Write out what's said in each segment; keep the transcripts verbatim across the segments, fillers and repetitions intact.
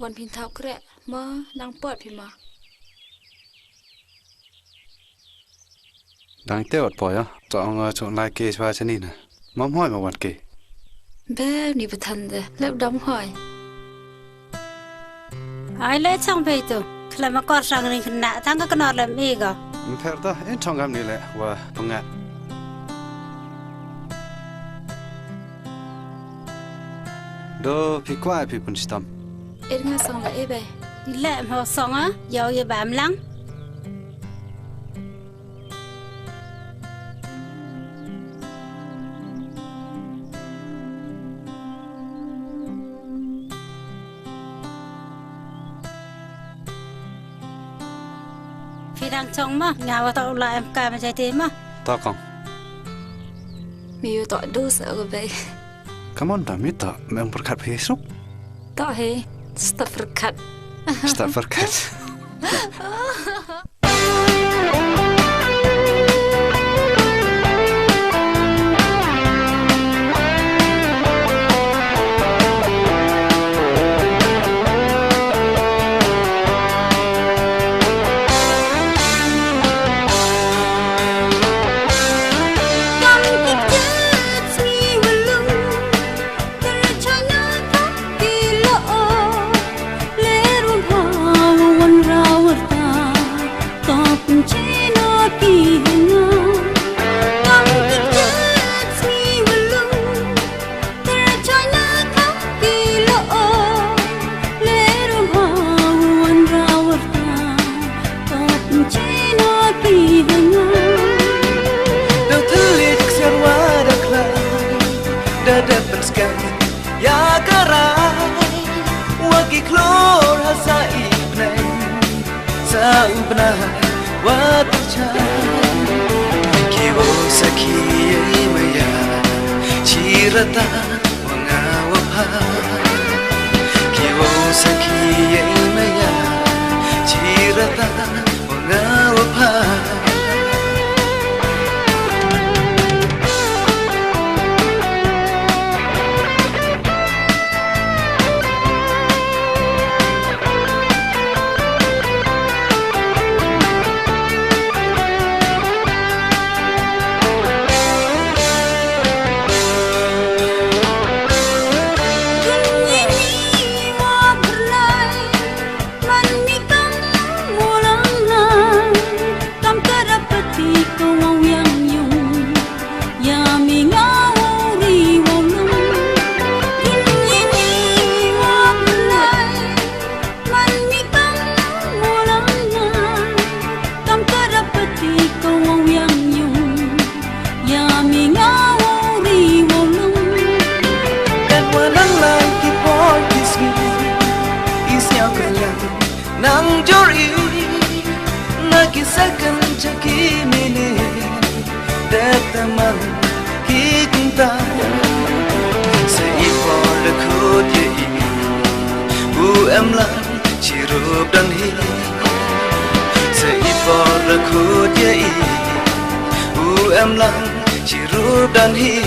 Wan phin thaw kreh ma, nang pot phi ma. Dang te wat poi ya. To ong chu lai ke chwa chani na. Mam hoi ma wan ke. Be ni pathan de. Lep dam hoi. Ai le chang be tu. Khlem akor sang ring kena tang ka knor lem i go. Mpher da en chong gam ni le wa pengat. Do phi kwah phi pun stam. Ir nga song la ebe. Le mo song a, yo ye bam lang. Phi dang chong ma, nga wa to la em ka ma jai te ma. To kong. Mi yu to du sa ko be. Come on, dami to, mem pyrkhat phi suk. To he, stop pyrkhat. Stop pyrkhat. Da thylliej ksiar wa da khlaiñ, da dep pynskhem ïa ka rai, wa ki khlur ha sa i bneng, sa u bnai wa tyrchang. Ki wow sakhi ei maya, chi rata wa nga wa pha. Ki wow sakhi ei maya, chi rata wa nga wa pha. Nang jor i na ki second cha ki minute, dep tymmen ki kynta. Sa i por da khut ïa i, u em lang chirup don hi. Sa i por da khut ïa i, u em lang chirup don hi.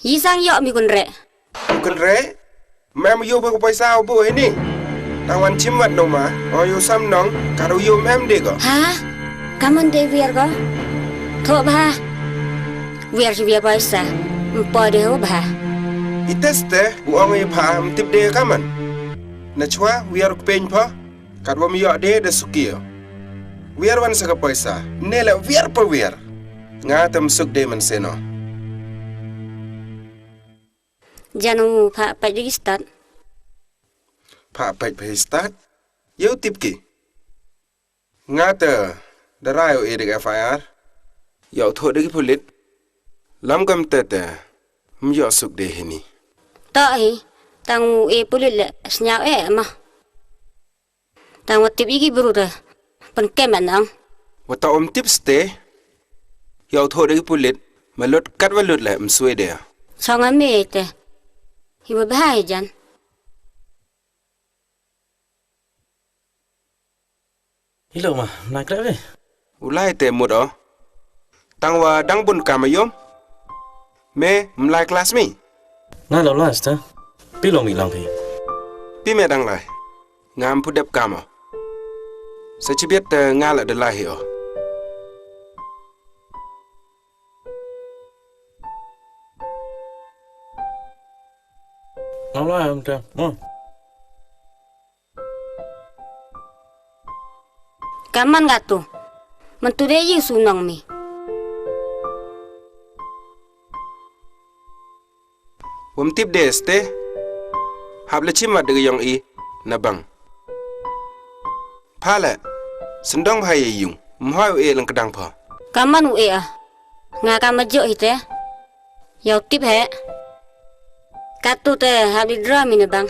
Yi sang ïoh mi kynreh. Kynreh? Mem ïoh ba ka poisa u bu ini. Tang wan chim wat no ma. O ïoh sam nong, ka ru ïoh mem de ko. Ha? Kaman de wiar ko? Tho ba. Wiar chi wiar poisa. Mpo de ho ba. Iteste, bu ong i pha, mtip de kaman. Na chwa, wiar ku peny pha. Katwa mi ïoh de da suki ïoh. Wiar wan sa ka poisa. Ne la wiar pa wiar. Nga tam suk de man seno. Janu pha pa di start. Pha peit pha hi stad. Ïa u tip ki. Nga te da rai u e da ka F I R. Ïa u thoh da ki pulit. Lam kam te te. Ym ïoh suk de hini. To hi. Tang u e pulit le sñiaw e ma. Tang wa tip ïa ki bru te. Pynkem nang. Wa ta um tip ste. Ïa u thoh da ki pulit. Ma lut kat wa lut le ym sui de. Chong a me te. Hi wa bha hi jan. Hello ma, na kra ve. U lai te mut o. Tang wa dang bun kam yom. Me, ym lai klas mi. Nga lo last ta. Pi long mi lang phi. Pi me dang lai. Ngam pu dep kam o. Sa chibiet te nga la de lai hi o. Nga lo am ta. Hmm. Kaman gatu. Mentu de Yesu nong mi. Wam tip de ste. Hap le chimat de yong i. Na bang. Pha le. Sendong bha ye yung. Mhoi u e lang kedang pha. Kaman u e ah. Nga kama jo hi te. Yow tip he. Katu te hap di dra mi na bang.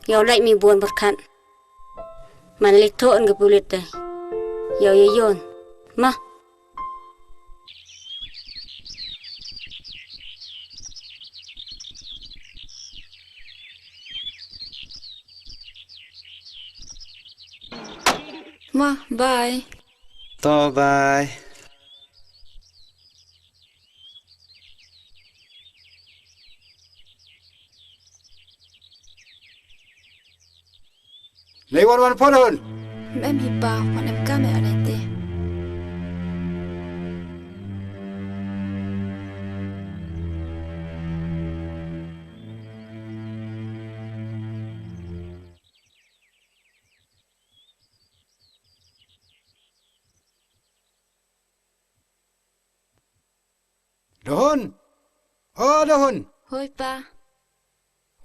Yow lait mi buan berkat. Man li thoh nge pulit te. Yow ye yon. Ma. Ma, bye. To bye. Lei wan wan phone hun. Mem hi pa, wan em ka me alete. Dohun. O Dohun. Hoi pa.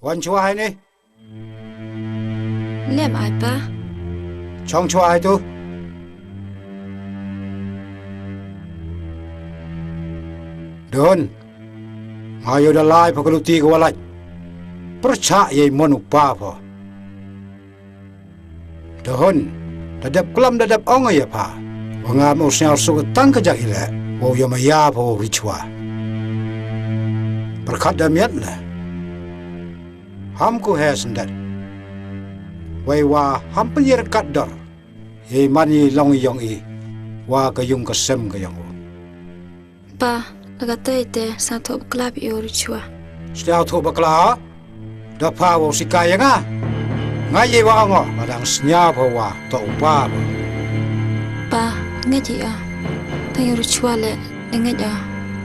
Wan chwa hai ne. Lem ai pa. Chong chwa hai tu. Dohun. Nga ïoh da lai pa ka luti ka walaj. Percha yei mon u pa pa. Dohun, da dep klam da dep ong ïa pha. Wa ngam u sñiaw suk tang ka jak ileh, wa u ïa maya pha u richwa. Perkat da miat ne. Ham ku he sendet. Wei wa ham pynïar kat dor. Yei man i long i yong i. Wa ka yung ka sem ka yong u. Pa, la ka tei te, sñiaw thoh bakla phi ïa u richwa. Sñiaw thoh bakla? Da pha wa u sikai ïa nga. Nga ïa wa ngo, nga dang sñiaw pha wa, thoh u pa ba. Pa, nga ji a. Tang ïa u richwa le, le nga ji a.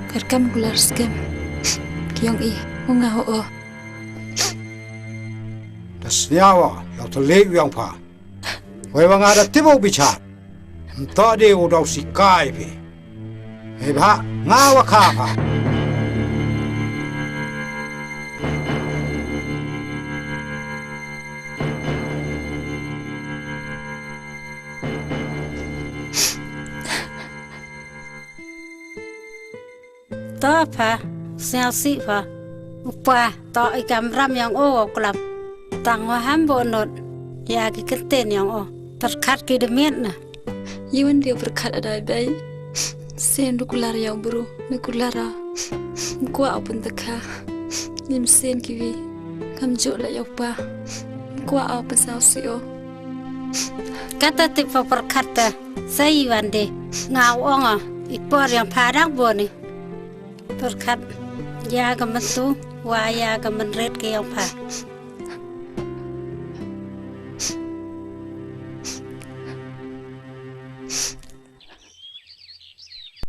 Kar kam kular skem. Ki yong i, u nga ho o. Da sñiaw wa, ïa u tele u yong pha. Wei wa nga da tip u bichar. Nto de u dau sikai phi. Hei bha, nga wa kha pha. To pha, sñiaw sih pha. U pa, to i kamram yong o wa klam. Tang wa ham bo not. Ïa ki kyrteng yong o. Pyrkhat ki demiet na. Iwan dio pyrkhat adai bai. Sen du kular yong bru, ni kular a. Mkwa o pyntakha. Nim sen kiwi. Kam jo la yong pa. Mkwa o pynsaw sih o. Kata tip pha pyrkhat ta. Sa iwan de. Nga ong a. I por yong pha dang bo ni. Pyrkhat ïa ka myntu wa ïa ka mynrit ka yong pha.